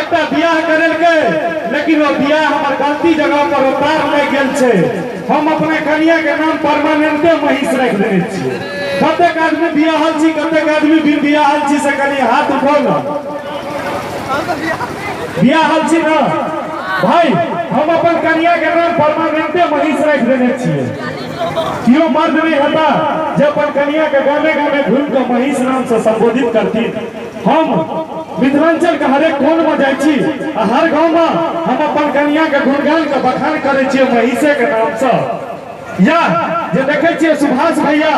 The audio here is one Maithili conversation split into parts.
एकटा बियाह करेलकै, लेकिन ओ बियाह हमर गलती जगह पर ओ तार लागि गेल छै। हम अपना कनिया के नाम परमानेंटे महीष राखि देने छियै। कतेक आदमी बियाहल छी, कतेक आदमी बिन बियाहल छी, से कनि हाथ उठाउ ने। बियाहल छी ने भाई? हम अपन कनिया के नाम परमानेंटे महीष राखि देने छियै। केओ मर्द नहीं हेता जे अपन कनिया के गामे गामे घूमि कऽ महीष नाम से संबोधित करथिन। हम मिथिलांचल के हरेक कोन में जाइ छी आ हर गाँव में हम अपन कनिया के गुणगान के बखान करै छियै महीषे के नाम से। या जे देखे छियै सुभाष भैया,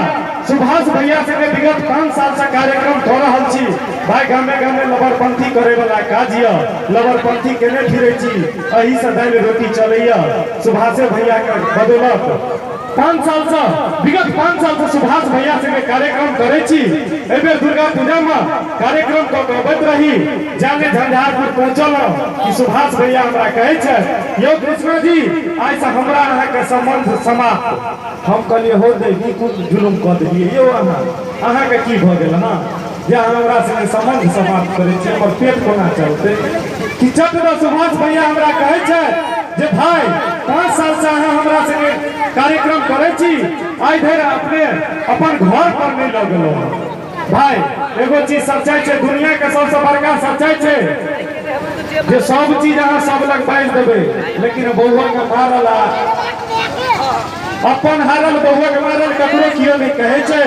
सुभाष भैया संगे विगत 5 साल से कार्यक्रम कऽ रहल छी। भाई गामे गामे लबरपंथी करे वाला काज यऽ, लबरपंथी केने फिरै छी, एही से दालि रोटी चलैया सुभाषे भैया के बदौलत। 5 साल से, विगत 5 साल से सुभाष भैया संगे कार्यक्रम करै छी। एहि बेर दुर्गा पूजा में कार्यक्रम कऽ के अबैत रही, जाने झंझारपुर पहुँचल कि सुभाष भैया हमरा कहै छथि, यौ कृष्णा जी, आइ से हमरा अहाँके संबंध समाप्त। हम कहलियै, हो दे, की कोन जुलुम कऽ देलियै यौ अहाँ, अहाँके की भऽ गेल हँ जे अहाँ हमरा संगे संबंध समाप्त करै छी, हमर पेट कोना चलतै? कि चट दऽ सुभाष भैया हमरा कहै छथि जे भाई 5 साल से अहाँ हमरा संगे कार्यक्रम करै छी, आइ धरि अपने अपन घर पर नहि लऽ गेलहुँ। भाई एगो चीज सच्चाई छै, दुनिया के सबसे बड़का सच्चाई छै जे सब चीज अहाँ सब लग बाजि देबै, लेकिन बौआ के मारल आ अपन हारल बौआ के मारल ककरो कियो नहि कहै छै।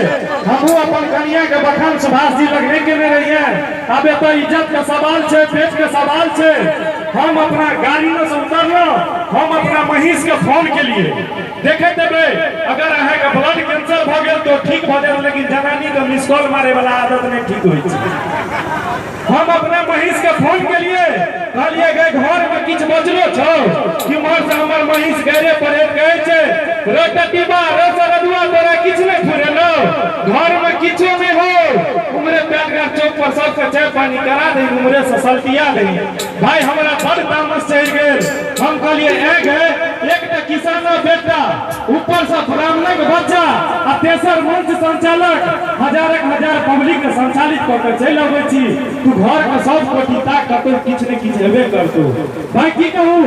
हमहूँ अपन कनिया के बखान सुभाष जी लग नहि केने रहियै। आब एतऽ इज्जत के सवाल छै, पेट के सवाल छै। हम अपना गाड़ी में से उतरलहुँ, हम अपना महीष के फोन केलिए, देखे देबै अगर अहाँके ब्लड कैंसर भऽ गेल तो ठीक भऽ जायत, लेकिन जनानी के मिस कॉल मारे वाला आदत नहीं ठीक होइ छै। हम अपना महीष के फोन केलिए, कहलिए गए घर में किछु बचलो छौ कि उम्हर से हमर महीष गैरे परेत कहै छै, रे टटीबा रे सरदुआ, तोरा किछु नहि फुरेलौ, घर में किछो नहि हो, उम्हरे पैटघाट चौक पर सबके चाय पानी करा दही, उम्हरे से सल्टिया दही। भाई हमरा बड़ तामस चढ़ि गेल। हम कहलिए ए गए, एक तऽ किसानक बेटा, ऊपर से ब्राह्मणक बच्चा आ तेसर मंच संचालक, हजारक हजार पब्लिक के संचालित कऽ के चलि अबै छी, तू घर के सब कोठी ताक, कतौ किछु ने किछु हेबे करतौ। भाई की कहू,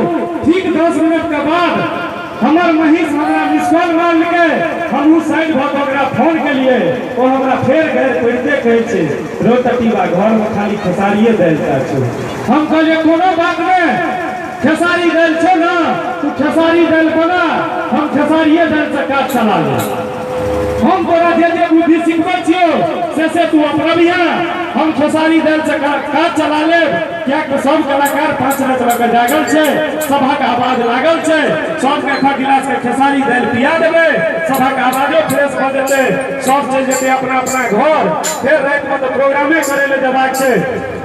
ठीक 10 मिनट के बाद हमर महीष हमरा मिस कॉल मारलकै। हमहूँ साइड भऽ कऽ ओकरा फोन केलियै, ओ हमरा फेर गैर पड़िते कहै छै, रो टटीबा, घर में खाली खेसारिये दालि टा छौ। हम कहलियै कोनो बात नहि, खेसारी दालि छौ ने, तू खेसारी दालि बना, हम खेसारिये दालि से काज चला लेब। हम तोरा जे जे बुद्धि सिखबै छियौ से तू अपनबिहे, हम खेसारी दालि से काज चला लेब। कियाक सब कलाकार 5 मिनट लऽ कऽ जागल छै, सभक आवाज लागल छै, सबके एक गिलास के खेसारी दालि पिया देबै, सभक आवाजो फ्रेश भऽ जेतै, सब चलि जेतै अपना अपना घर, फेर रातिमे तऽ प्रोग्रामे करै लए जेबाक छै।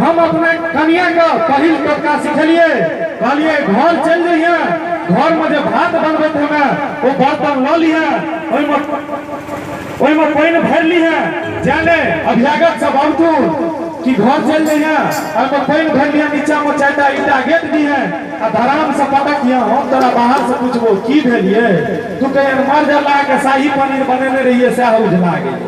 हम अपना कनिया के पहिल टोटका सिखेलियै, कहलियै घर चलि जइहे, घरमे जे भात बनबैत हेमे ओ बर्तन लऽ लिहे, ओहिमे पानि भरि लिहे, जाने अभ्यागत सब अबथुन कि घर चलि जइहे, ओहिमे पानि भरि लिहे, नीचामे 4टा ईटा गेट दिहे आ धराम से पटकिहे। हम तोरा बाहर से पूछबो की भेलियै, तू कहियै मर जला के शाही पनीर बनेने रहियै सएह उझला गेल।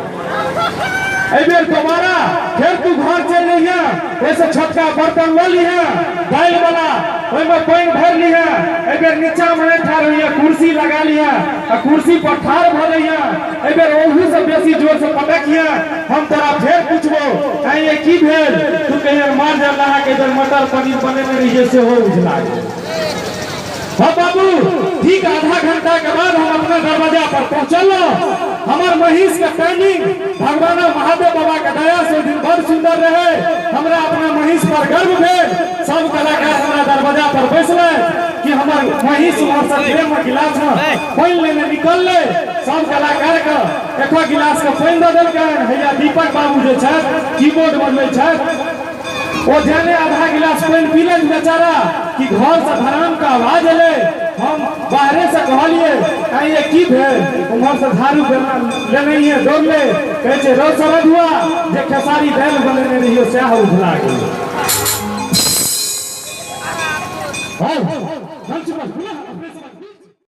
एहि बेर दोबारा फेर तू घर चलि जइहे, ओहिसँ छोटका बर्तन लऽ लिहे दालि वाला, ओहिमे पानि भरि लिहे, एहि बेर नीचामे नहि ठाढ़ होइए, कुर्सी लगा लिहे आ कुर्सी पर ठाढ़ भऽ जइहे, एहि बेर ओहू से बेसी जोर से पटकिहे। हम तोरा फेर पूछबो आँय की भेल, तू कहियै मार जला के इधर मटर पनीर बनेने रहियै सेहो उझला गेल। हाँ बाबू, ठीक आधा घंटा के बाद हम अपना दरवाजा पर पहुंचल। हमार महीष के टाइमिंग भगवान महादेव बाबा के दया से दिन बड़ सुंदर रहे। हमरा अपना महीष पर गर्व भेल। सब कलाकार हमरा दरवाजा पर बैसले कि हमार महीष उम्हर से प्रेम में गिलास में पानि लेने निकलले। सब कलाकार के एक गिलास के पानि दऽ देलकनि। हैया दीपक बाबू जे छथि कीबोर्ड बजबै छथि, ओ जाने आधा गिलास पानि पीलनि बेचारा कि घर से धराम के आवाज एलै। हम बाहरे से कहलिए आइए की भेल, उम्हर से झाड़ू लेने दौड़ले, कहै छै रौ सरदुआ, जे खेसारी दालि बनेने रहियो सएह उझला गेल।